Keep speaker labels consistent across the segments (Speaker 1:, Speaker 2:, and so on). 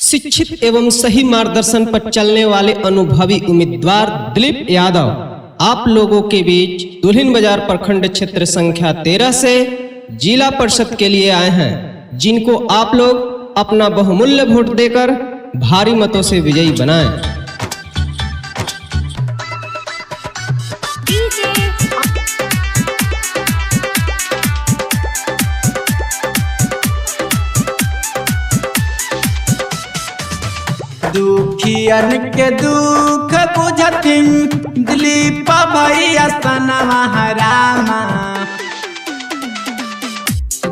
Speaker 1: शिक्षित एवं सही मार्गदर्शन पर चलने वाले अनुभवी उम्मीदवार दिलीप यादव आप लोगों के बीच दुल्हिन बाजार प्रखंड क्षेत्र संख्या 13 से जिला परिषद के लिए आए हैं, जिनको आप लोग अपना बहुमूल्य वोट देकर भारी मतों से विजयी बनाएं।
Speaker 2: DJ
Speaker 3: दुखियन के दुख बुझथिन दिलीप भैया सनवा रामा।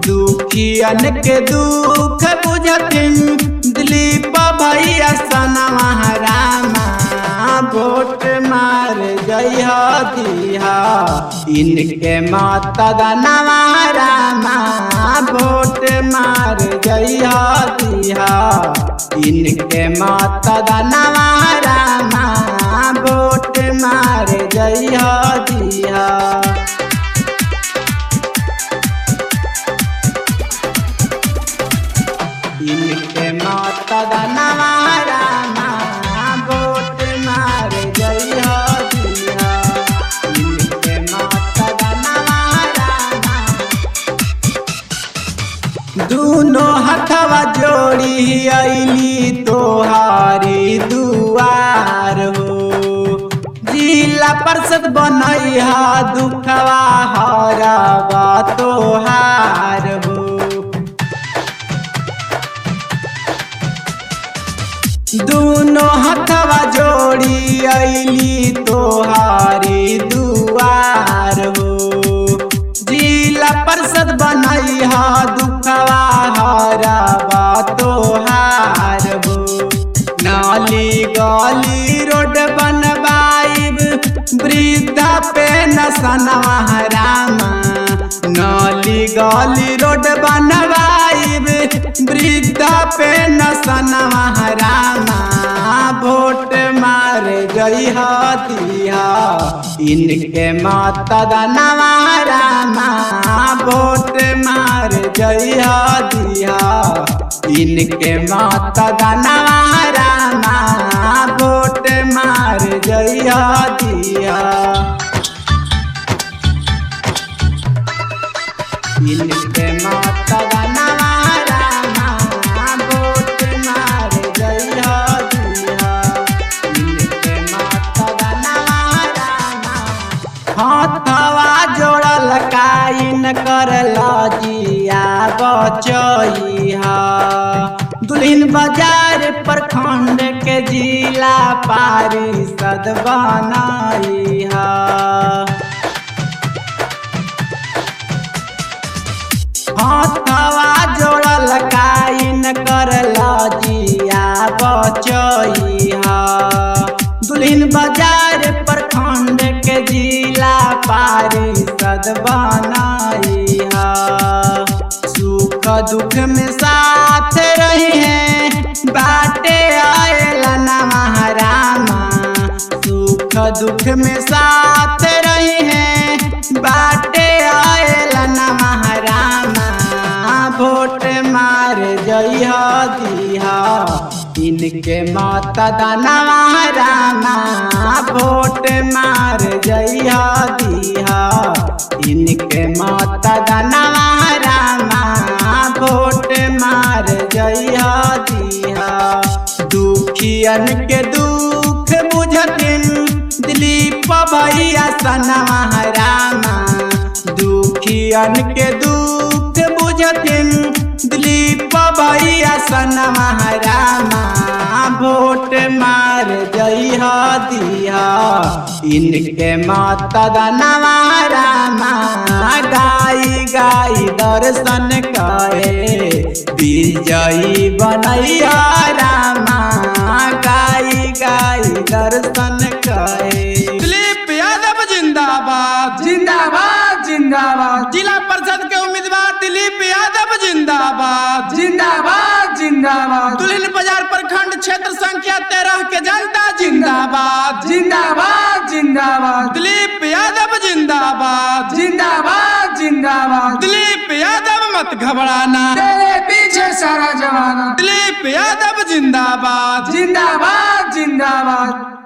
Speaker 3: दुखियन के दुख बुझथिन दिलीप भैया सनवा रामा। वोट मार जइहा दिहा इनके माता दनवा रामा। वोट मार जइहा दिहा इनके माता दनवा रामा। वोट मार जइहा दिहा। इनके माता दनवा रामा। वोट मार जइहा दिहा। इनके माता दनवा रामा। दूनो हथवा जोड़ी अली तोहारी दुआर हो। जिला परिषद बनैहा दुखवा हरवा तोहार हो। दूनो हथवा जोड़ी अली तोहारी दुआर हो। जिला परिषद बनैहा दुखवा हरवा तोहार हो। नाली गली रोड बनवाइब वृद्धा पेंशनवा रामा। नाली गली रोड बनवाइब वृद्धा पेंशनवा रामा। वोट मार जइहा दिहा इनके माता दनवा रामा। वोट मार जइहा दिहा इनके माता दनवा रामा। वोट मार जइहा दिहा। इनके माता दनवा रामा। वोट मार जइहा दिहा। इनके माता दनवा रामा। हाथवा जोड़ल काइन कर लजिया बचइहा। दुल्हिन बाजार प्रखंड के जिला परिषद बनाइहा। हाथवा जोड़ल काइन कर लजिया बचइहा। दुल्हिन बाजार प्रखंड के जिला परिषद बनाइहा। सुख दुख में साथ रही है बाटे आयल नमः रामा। सुख दुख में साथ रही है बाटे आयल नमः रामा। वोट मार जइहा दिहा इनके माता दनवा रामा। वोट मार जइहा दिहा इनके माता दनवा रामा। वोट मार जइहा दिहा। दुखियन के दुख बुझथिन दिलीप भैया सनवा रामा। दुखियन के दुख बुझथिन दिलीप भैया सनवा रामा। वोट मार जइहा दिहा इनके माता दनवा रामा। गाई गाई दर्शन करे विजयी बनैया रामा। गाई गाई दर्शन करे।
Speaker 4: दिलीप यादव जिंदाबाद
Speaker 5: जिंदाबाद जिंदाबाद।
Speaker 4: जिला परिषद के उम्मीदवार दिलीप यादव जिंदाबाद
Speaker 5: जिंदाबाद जिंदाबाद।
Speaker 4: दुल्हिन बाजार प्रखंड क्षेत्र संख्या 13 के जनता जिंदाबाद
Speaker 5: जिंदाबाद जिंदाबाद।
Speaker 4: दिलीप यादव जिंदाबाद
Speaker 5: जिंदाबाद जिंदाबाद।
Speaker 4: दिलीप यादव मत घबराना,
Speaker 5: तेरे पीछे सारा जमाना।
Speaker 4: दिलीप यादव जिंदाबाद।
Speaker 5: जिंदाबाद जिंदाबाद।